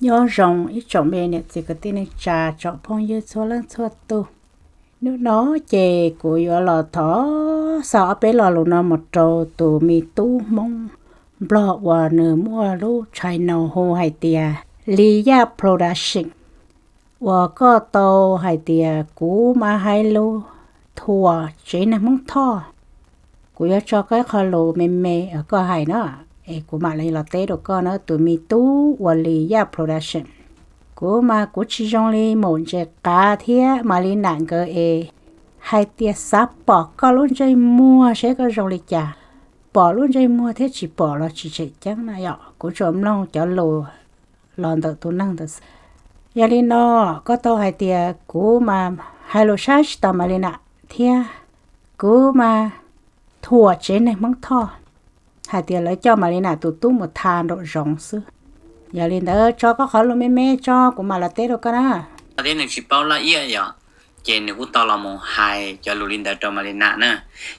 Nyob zoo ib tsoom me niam txiv kwv tij neej tsa tsoom phooj ywg txhua leej txhua tus. Hnub no ces kuv yuav los thov xa ob peb lo lus no mus rau tus me tub Hmoob Nplog uas nws muaj lub channel hu hais tias Li Yaj Production, uas koj tau hais tias kuv mas hais lus thuam tsev neeg Hmoob Thoj. Kuv yuav tso koj ib qho lus me me uas koj hais na, es kuv mam li los teb rau koj na, tus me tub uas Li Yaj Production. Kuv mas kuv tsis zoo li Maum Ntses Qav thiab Mas Li Nam nkawd es hais tias xav pom koj lub ntsej muag seb koj zoo li cas. Pom lub ntsej muag thiab tsis pom los tsis tseem ceeb na yom, kuv tsuas mloog cov lus los ntawm tus neeg ntawd xwb. Yog li no, koj tau hais tias kuv mas hais lus saib tsis taus Mas Li Nam thiab kuv mas thuam tsev neeg Hmoob Thoj, hais tias lawv coj Mas Li Nam tus tub mus tha nraum zoov xwb. Yog li ntawd tso koj qhov lus me me tso kuv mam los teb rau koj na. Thiab nws tsis paub laj iab yom, ces nws kuj tau los mus hais cov lus li ntawd rau Mas Li Nam na.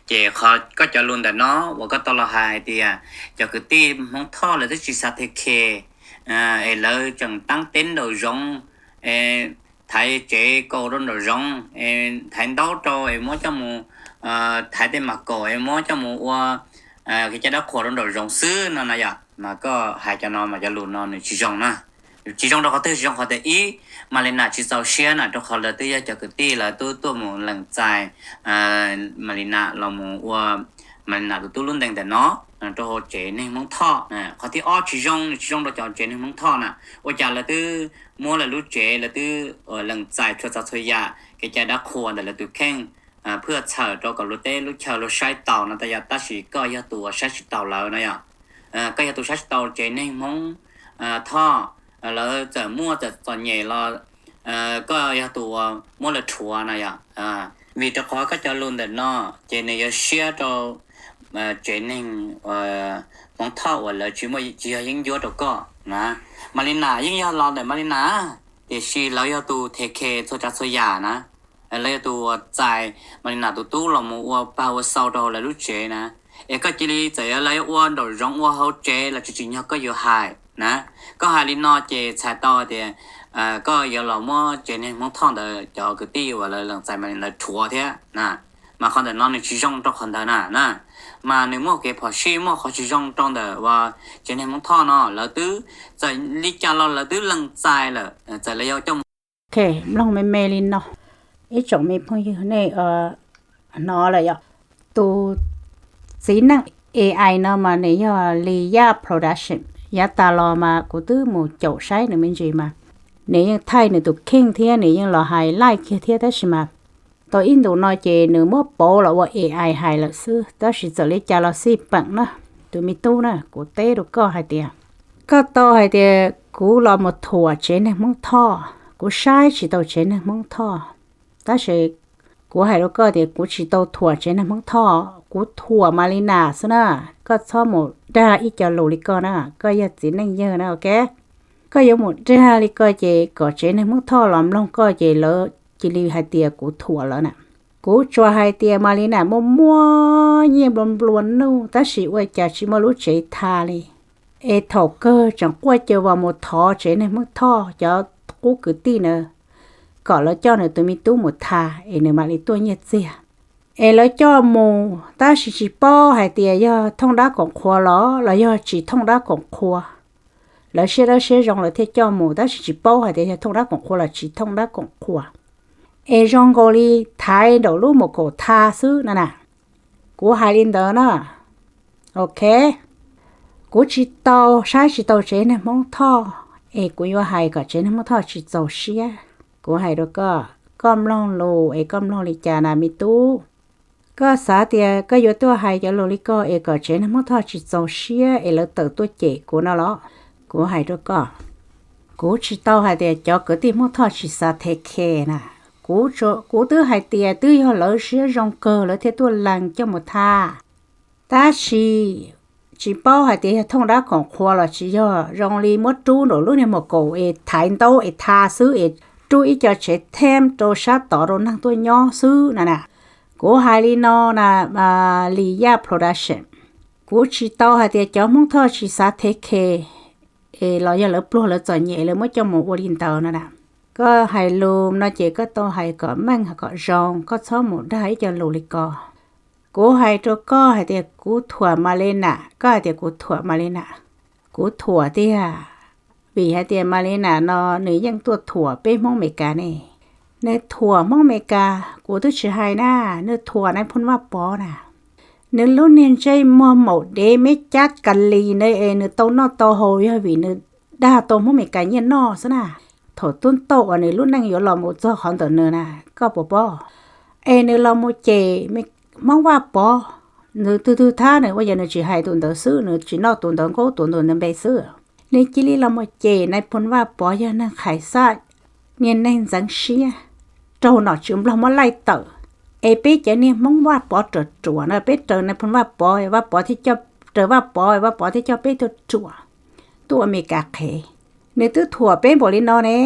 Ces qhov koj cov lus ntawm no uas koj tau los hais tias cov kwv tij Hmoob Thoj lawv twb tsis xav them khes, es lawv tseem taab teb nraum zoov, thaiv tsev kaus rau nraum zoov, thaiv ntaub rau es muab coj mus, thaiv tej mas kaum es muab coj mus ua kev cai dab qhuas rau nraum zoov xwb no na yom. Mas koj hais cov no mas cov lus no nws tsis zoo na. Tsis zoo rau qhov twg? Tsis zoo qhov tias ib, Mas Li Nam tsis txaus siab na, rau qhov lawv twb yog cov kwv tij, lawv twb tuaj mus lees txais Mas Li Nam los mus ua Mas Li Nam tus tub lub ntees ntawm no rau hauv tsev neeg Hmoob Thoj. Qhov thib ob tsis zoo, nws tsis zoo rau cov tsev neeg Hmoob Thoj na. Ua cas lawv twb muab lawv lub tsev, lawv twb lees txais txhua tsav txhua yam kev cai dab qhuas ntawm lawv tus kheej, phwj txhawm rau kom luag teb lub chaw luag saib taus no tas yom, tab sis koj yog tus uas saib tsis taus lawv no yom. Koj yog tus saib tsis taus tsev neeg Hmoob Thoj, lawv txawm muaj txawm txom nyem los koj yog tus uas muab lawv rhuav no yom. Vim rau qhov koj cov lus ntawm no ces nws yuav siab rau tsev neeg Hmoob Thoj uas lawv tsis muaj, tsis yog yeeb ncuab rau koj na. Mas Li Nam yeej yog los ntawm Mas Li Nam, tiam sis lawv yog tus them khes txhua tsav txhua yam na. Lawv yog tus uas txais Mas Li Nam tus tub los mus ua pag ua xau rau hauv lawv lub tsev na. Es koj cia li txawm yog lawv yuav ua nraum zoov ua hauv tsev los tsis tsim nyog koj yuav hais na. Koj hais li no ces txhais tau tias koj yuav los muab tsev neeg Hmoob Thoj ntawd cov kwv tij uas lawv lees txais Mas Li Nam rhuav thiab na. Mas qhov ntawm no nws tsis zoo rau qhov ntawd na na. Mas nws muaj kev phom sij, muaj qhov tsis zoo rau ntawm uas tsev neeg Hmoob Thoj no, lawv twb txawm li cas los lawv twb lees txais lawm, txawm lawv yuav coj mus. Ok, mloog me me li no, ib tsoom me phooj ywg nej hnov lawm yom. Tus txiv neej A I no mas nws yog Li Yaj Production. Yav tas los mas kuv twb mus caum saib nws me ntsis mas nws yeej thaij nws tus kheej thiab nws yeej los hais laij kiag thiab, tab sis mas tau ib ntus no ces nws muab pauv los ua A I hais lawm xwb, tab sis txawm li cas los xij peem na, tus me tub na, kuv teb rau koj hais tias, koj tau hais tias kuv los mus thuam tsev neeg Hmoob Thoj, kuv saib tsis tau tsev neeg Hmoob Thoj, tab sis kuv hais rau koj tias kuv tsis tau thuam tsev neeg Hmoob Thoj, kuv thuam Mas Li Nam xwb na. Koj txhob mus dag ib co lus li koj na, koj yog txiv neej yawg na, ok? Koj yuav mus dag li koj ces kom tsev neeg Hmoob Thoj los mloog koj ces lawv cia li hais tias kuv thuam lawv na. Kuv tsuas hais tias Mas Li Nam muaj muaj nyiaj nplua nplua nuj, tab sis ua cas tsis muaj lub tsev tha li. Es thaum kawg tseem quaj caw vos mus thov tsev neeg Hmoob Thoj cov qub kwv tij na, kom lawv coj nws tus me tub mus tha es nws mam li tuaj nyiaj txiag. Es lawv coj mus tab sis tsis paub hais tias yog thooj dab koom qhua los los yog tsis thooj dab koom qhua. Lawv siab dawb siab zoo lawv thiaj coj mus, tab sis tsis paub hais tias yog thooj dab koom qhua los tsis thooj dab koom qhua. Es zoo nkaus li thaiv nraum lub mus kaum tha xwb na na. Kuv hais li ntawd na. Ok, kuv tsis tau saib tsis tau tsev neeg Hmoob Thoj, es kuv yuav hais kom tsev neeg Hmoob Thoj tsis txaus siab. Kuv hais rau koj, koj mloog lus es koj mloog li cas na me tub? Koj xav tias koj yuav tuaj hais cov lus li koj es kom tsev neeg Hmoob Thoj tsis txaus siab es lawv tawm tuaj cem kuv no los? Kuv hais rau koj, kuv tsis tau hais tias cov kwv tij Hmoob Thoj tsis xav them khes na. Kuv, kuv twb hais tias twb yog lawv siab zoo kawg lawv thiaj tuaj lees coj mus tha. Tab sis tsis paub hais tias yog thooj dab koom qhua los tsis yog, zoo li muab rub nraum lub niag mus kaum es thaiv ntaub es tha xwb es rub ib co tsev theb rau sab tod rau neeg tuaj nyob xwb na na. Kuv hais li no na, Li Yaj Production, kuv tsis tau hais tias cov Hmoob Thoj tsis xav them khes, es los yog lawv pluag lawv txom nyem lawv muab coj mus ua li ntawd no na. Koj hais lus no ces koj tau hais kom meej kom zoo, koj txhob mus dag ib co lus li ko. Kuv hais rau koj hais tias kuv thuam Malena, koj hais tias kuv thuam Malena. Kuv thuam tiag, vim hais tias Malena no nws yeej tuaj thuam peb Hmoob Amelikas ne. Nws thuam Hmoob Amelikas kuv twb tsis hais na, nws thuam nais phoo Vaj Pov na. Nws lub niag ntsej muag maum dev me cab kas lis na es nws tau noj tau haus yog vim nws dag tau Hmoob Amelikas nyiaj noj xwb na. Thaum twb tau uas nws lub neej yuav los mus txog qhov ntawm nws na, koj puas paub? Es nws los mus cem Hmoob Vaj Pov, nws tus twg thab nws ua cas nws tsis hais tus ntawd xwb, nws tsis noj tus ntawd nkaub tus ntawd npe xwb. Nws cia li los mus cem nais phoo Vaj Pov yog neeg qhais xaj, niag neeg ntxeev siab, raug nom tswv Nplog muab laij tawm. Es peb cov niag Hmoob Vaj Pov raws ruam no, peb raws nais phoo Vaj Pov, Vaj Pov thiaj coj, raws Vaj Pov, Vaj Pov thiaj coj peb tuaj ruam, tuaj ua Amelikas qhev. Nws twb thuam peb npaum li no ne,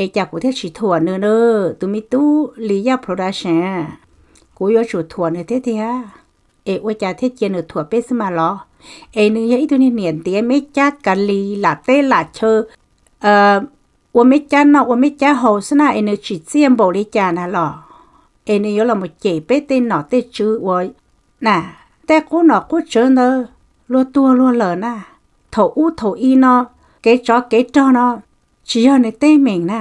es cas kuv thiaj tsis thuam nws na, tus me tub Li Yaj Production? Kuv yuav tsum thuam nws thiab tiag. Es ua cas thiaj cia nws thuam peb xwb mas los? Es nws yog ib tug niag niam ntiav me cab kas lis lam teb lam chaw, ua me cab noj ua me cab haus xwb na, es nws tsim txiaj npaum li cas na los? Es nws yuav los mus cem peb tej nom tej tswv ua na, tej qub nom qub tswv ntawd luag tuag luag lawm na. Thaum ub thaum i no, kev tsov kev rog no tsis yog nws teeb meem na.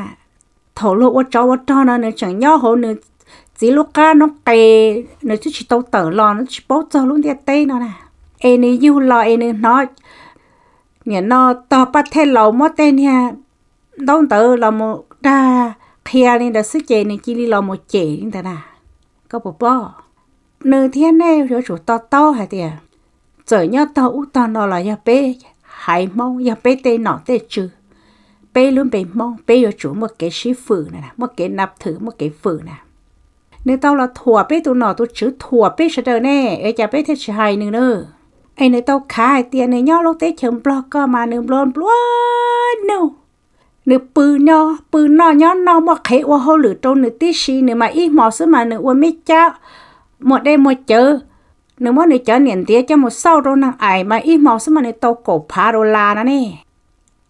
Thaum luag ua tsov ua rog no nws tseem nyob hauv nws txiv lub qab noob qes, nws twb tsis tau tawm los, nws twb tsis paub txog lub ntiaj teb no na. Es nws yug los es nws hnov niam no tog Paj Thej Laus muab tej niag ntaub ntawv los mus dag qhia li ntawd xwb ces nws cia li los mus cem li ntawd na. Koj puas paub? Nws thiab nej yuav tsum to taub hais tias txawm nyob tog ub tog no los yog peb haiv Hmoob, yog peb tej nom tej tswv, peb lub npe Hmoob, peb yuav tsum muaj kev sib fwm na, muaj kev nab thwm, muaj kev fwm na. Nws tau los thuam peb tus nom tus tswv, thuam peb sawv daws ne, es cas peb thiaj tsis hais nws na? Es nws tau khav hais tias nws nyob lub teb chaws Nplog ko mas nws nplua nplua nuj, nws pw noj, pw noj nyob noj, muaj qhev ua hauj lwm rau nws tib si, nws mas ib hmo xwb mas nws ua me cab muag dej muag cawv, nws muab nws cov niam ntiav coj mus xauj rau neeg ais mas ib hmo xwb mas nws tau kaum phav dollar no ne.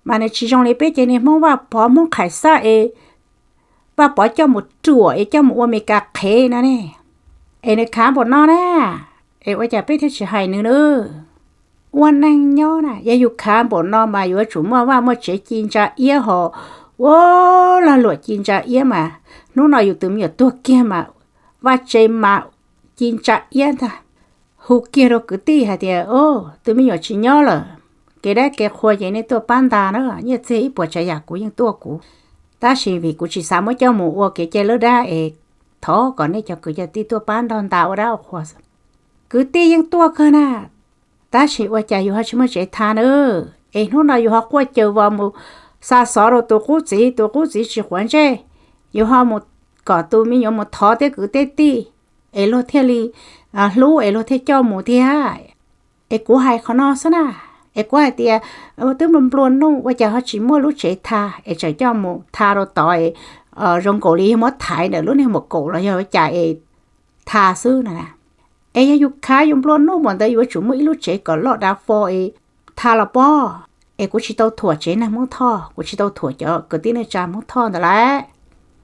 Mas nws tsis zoo li peb cov niag Hmoob Vaj Pov, Hmoob Qhais Xaj es Vaj Pov coj mus ruam es coj mus ua Meskas qhev no ne. Es nws khav npaum no na, es ua cas peb thiaj tsis hais nws na? Ua neeg nyob na, yog yus khav npaum no mas yuav tsum muaj vaj muaj tsev ci ntsa iab ho ua lag luam ci ntsa iab mas hnub no yus tus me nyuam tuag kiag mas vaj tse mas ci ntsa iab ntag. Hu kiag rau kwv tij hais tias, o, tus me nyuam tsis nyob lawm, kev dab kev qhua ces nej tuaj pab nta na, nyiaj txiag ib puas tsav yam kuv yeej tuaj kuv, tab sis vim kuv tsis xav muab coj mus ua kev cai lawb dab es thov kom nej cov kwv cov tij tuaj pab nrog nta ua dab ua qhua. Kwv tij yeej tuaj kawg na, tab sis ua cas yus ho tsis muaj tsev tha na? Es hnub no yus ho quaj caws vos mus xa xov rau tus qub txiv, tus qub txiv tsis quav ntsej, yus ho mus kom tus me nyuam mus thov tej kwv tej tij, es luag thiaj li hlub es luag thiaj coj mus thiab. Es kuv hais qhov no xwb na, es kuv hais tias twb nplua nplua nuj ua cas ho tsis muaj lub tsev tha es tseem coj mus tha rau tod es zoo nkaus li yog muab thaiv ntawm lub niag maum kaum los yog ua cas es tha xwb na. Es yog yus khav yus nplua nuj npaum ntawd yuav tsum muaj ib lub tsev kom loj dav fo es tha los pob. Es kuv tsis tau thuam tsev neeg Hmoob Thoj, kuv tsis tau thuam cov kwv tij neej tsa Hmoob Thoj ntawd lauj.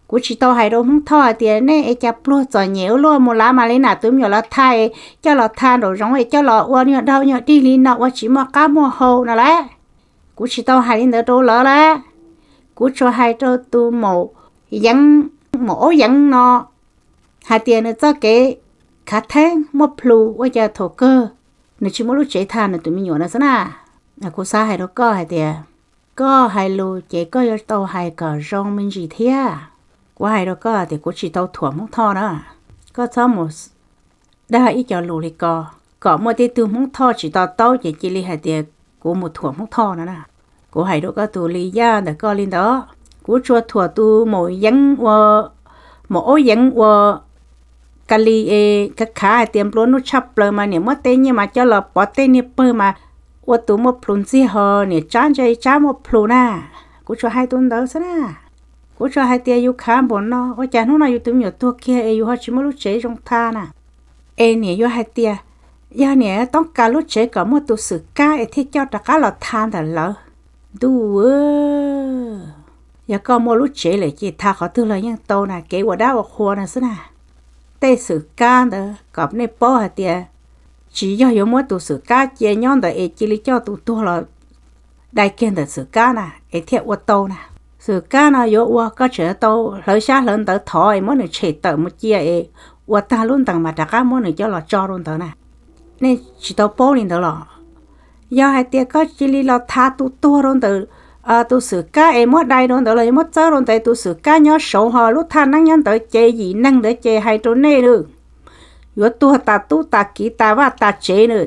Kuv tsis tau hais rau Hmoob Thoj hais tias nej es cas pluag txom nyem ua luaj mus lav Malena tus me nyuam los tha es coj los tha nraum zoov es coj los ua nyuag daug nyuag dig li no ua tsis muaj qab muaj hau no lauj. Kuv tsis tau hais li ntawd rau lawv lauj. Kuv tsuas hais rau tus maum yeev, maum aub yeev no hais tias nws txoj kev khav theeb muaj plhus ua cas thaum kawg nws tsis muaj lub tsev tha nws tus me nyuam no xwb na. Kuv xav hais rau koj hais tias koj hais lus ces koj yuav tau hais kom zoo me ntsis thiab. Kuv hais rau koj tias kuv tsis tau thuam Hmoob Thoj na. Koj txhob mus dag ib co lus li ko, kom muaj tej tug Hmoob Thoj tsis to taub ces cia li hais tias kuv mus thuam Hmoob Thoj no na. Kuv hais rau koj tus Li Yaj ntawm koj li ntawd, kuv tsuas thuam tus maum yeev ua, maum aub yeev ua Kali es khav khav hais tias nplua nuj tshaj plaws mas niam muab tej nyiaj mas coj los pov tej niag pawg mas ua tus muaj plhus ntxiag ho niam tsab ntse tsab muaj plhus na. Kuv tsuas hais tus ntawd xwb na. Kuv tsuas hais tias yus khav npaum no ua cas hnub no yus tus me nyuam tuag kiag es yus ho tsis muaj lub tsev zoo tha na. Es niam yuav hais tias yog niam toob kas lub tsev kom muaj tus xwm kab es thiaj coj rov qab los tha ntawm lawv. Ntuj, yog koj muaj lub tsev lawm ces tha qhov twg los yeej tau na, kev ua dab ua qhua no xwb na. Tej xwm kab ntawd kom nej paub hais tias tsis yog yuav muab tus xwm kab cia nyob ntawd es cia li coj tus tuag los dai kiag ntawm xwm kab na es thiaj ua tau na. Xwm kab no yuav ua koj tseem tau hlawv xyab hlawv ntawv thov es muab nws tshem tawm mus cia es ua tag lub ntees mas rov qab muab nws coj los tso rau ntawd na. Nej tsis tau paub li ntawd los? Yog hais tias koj cia li los tha tus tuag rau ntawm tus xwm kab es muab dai rau ntawd los yog muab txawb rau ntawd, tus xwm kab nyob saud ho lub thaj neeb nyob ntawd ces yim neeg ntawd ces hais rau nej lawm, yuav tuag tas tub tas kiv tas vaj tas tsev na,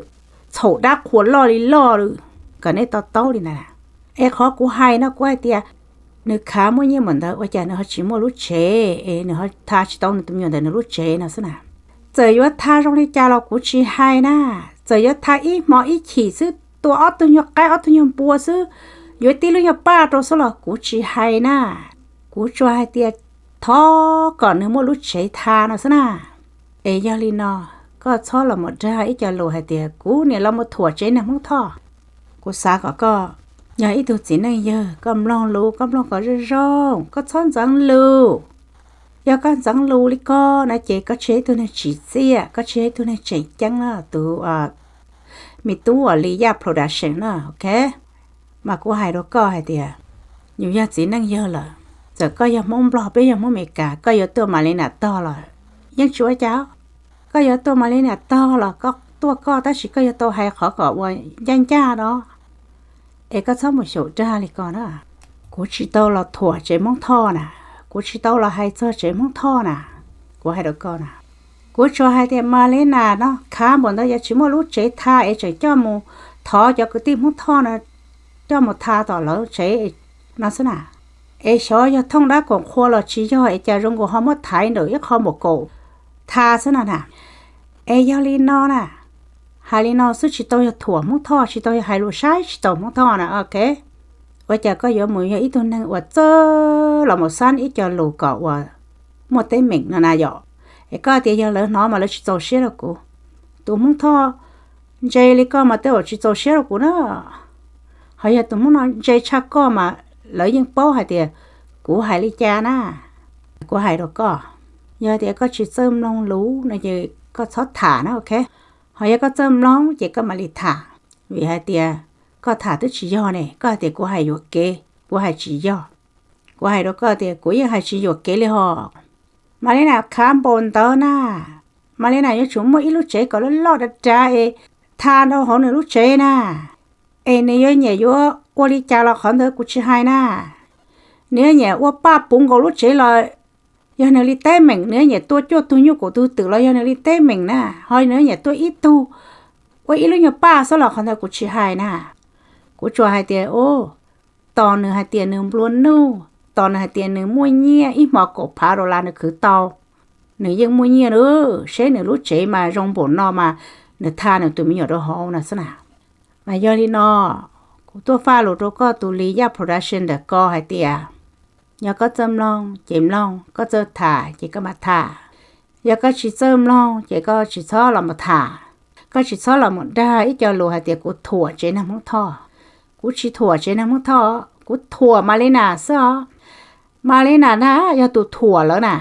txhaum dab qhuas loj li loj lawm. Kom nej to taub li ntawd. Es qhov kuv hais no kuv hais tias nws khav muaj nyiaj npaum ntawd ua cas nws ho tsis muaj lub tsev es nws ho tha tsis tau nws tus me nyuam ntawm nws lub tsev no xwb na. Txawm yuav tha zoo li cas los kuv tsis hais na. Txawm yuav tha ib hmo ib chim xwb, tua ob tug nyuag qaib ob tug nyuag npua xwb, yuav tib lub nyuag paj rau xwb los kuv tsis hais na. Kuv tsuas hais tias thov kom nws muaj lub tsev tha no xwb na. Es yog li no, koj txhob los mus dag ib co lus hais tias kuv niam los mus thuam tsev neeg Hmoob Thoj. Kuv xav kom koj yog ib tug txiv neej yawg, koj mloog lus koj mloog kom zoo zoo, koj txhob ntxeev lus. Yog koj ntxeev lus li ko no ces koj tsis yog ib tug neeg tsim txiaj, koj tsis yog ib tug neeg tseem ceeb na tus me tub uas Li Yaj Production na, ok. Mas kuv hais rau koj hais tias yus yog txiv neej yawg lawm, txawm koj yog Hmoob Nplog peb yog Hmoob Amelikas, koj yuav tuaj Malena tog los yeej tsis ua cas. Koj yuav tuaj Malena tog los koj tuaj koj, tab sis koj yuav tau hais qhov kom ua ncaj ncaj no. Es koj txhob mus xyaum dag li ko na. Kuv tsis tau los thuam tsev Hmoob Thoj na, kuv tsis tau los hais txog tsev Hmoob Thoj na. Kuv hais rau koj na, kuv tsuas hais tias Malena no khav npaum ntawd yog tsis muaj lub tsev tha es tseem coj mus thov cov kwv tij Hmoob Thoj no coj mus tha tom lawv tsev no xwb na. Es xyov yog thooj dab koom qhua los tsis yog es cas zoo nkaus ho muab thaiv ntawm ib qho npaum kaum tha xwb no na. Es yog li no na, hais li no xwb tsis tau yog thuam Hmoob Thoj, tsis tau yog hais lus saib tsis taus Hmoob Thoj na, ok. Ua cas koj yuav mus yog ib tug neeg uas txawj los mus xab ib co lus kom uas muaj teeb meem no na yom? Es koj tias yog lawv hnov mas lawv tsis txaus siab rau kuv. Tus Hmoob Thoj ntse li koj mas tej zaum tsis txaus siab rau kuv na. Ho yog tus Hmoob no ntse tshaj koj mas lawv yeej paub hais tias kuv hais li cas na. Kuv hais rau koj, yog tias koj tsis txawj mloog lus no ces koj txhob tham na, ok. Ho yog koj txawj mloog ces koj mam li tham, vim hais tias koj tham twb tsis yog ne, koj hais tias kuv hais yuam kev, kuv hais tsis yog. Kuv hais rau koj tias kuv yeej hais tsis yuam kev li ho. Malena khav npaum ntawd na, Malena yuav tsum muaj ib lub tsev kom loj loj dav dav es tha rau hauv nws lub tsev na. Es nws yuav nyiam yuav ua li cas los qhov ntawd kuv tsis hais na. Nws yuav nyiam ua paj puv nkaus lub tsev los yog nws li teeb meem, nws yuav nyiam tua cuaj tug nyuj kaum tug twm los yog nws li teeb meem na, ho nws yuav nyiam tua ib tug ua ib lub nyuag paj xwb los qhov ntawd kuv tsis hais na. Kuv tsuas hais tias, tos nws hais tias nws nplua nuj, tos nws hais tias nws muaj nyiaj ib hmo kaum phav dollar nws khwv tau, nws yeej muaj nyiaj lawm, seb nws lub tsev mas zoo npaum no mas nws tha nws tus me nyuam rau hauv no xwb na. Mas yog li no, kuv tuaj faj lus rau koj tus Li Yaj Production ntawm ko hais tias, yog koj txawj mloog ces mloog, koj txawj tham ces koj mam tham. Yog koj tsis txawj mloog ces koj tsis txhob los mus tham. Koj tsis txhob los mus dag ib co lus hais tias kuv thuam tsev neeg Hmoob Thoj. Kuv tsis thuam tsev neeg Hmoob Thoj, kuv thuam Malena xwb os. Malena na yog tus thuam lawv na.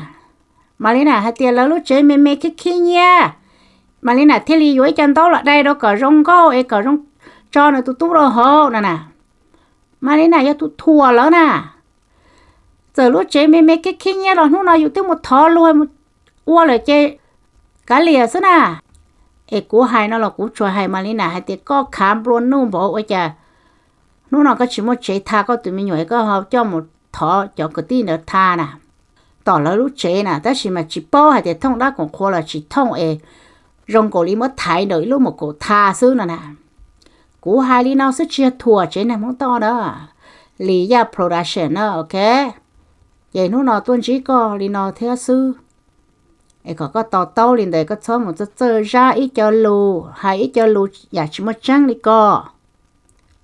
Malena hais tias lawv lub tsev me me khib khib nyiab, Malena thiaj li yuav ib co ntaub los dai rau kom zoo nkauj es kom zoo tso nws tus tub rau hauv no na. Malena yog tus thuam lawv na. Txawm lub tsev me me khib khib nyiab los hnub no yus twb mus thov luag mus ua lawm ces kav liam xwb na. Es kuv hais no los kuv tsuas hais Malena hais tias koj khav nplua nuj npaum ua cas hnub no koj tsis muaj tsev tha koj tus me nyuam es koj ho coj mus thov cov kwv tij ntawd tha na, tom lawv lub tsev na, tab sis mas tsis paub hais tias thooj dab koom qhua los tsis thooj es zoo nkaus li muab thaiv nraum ib lub mus kaum tha xwb no na. Kuv hais li no xwb tsis yog thuam tsev neeg Hmoob Thoj na, Li Yaj Production na, ok. Ces hnub no tuaj ntsib koj li no thiab xwb, es kom koj to taub li ntawd, koj txhob mus txawj txawj zab ib co lus, hais ib co lus yam tsis muaj tseeb li ko.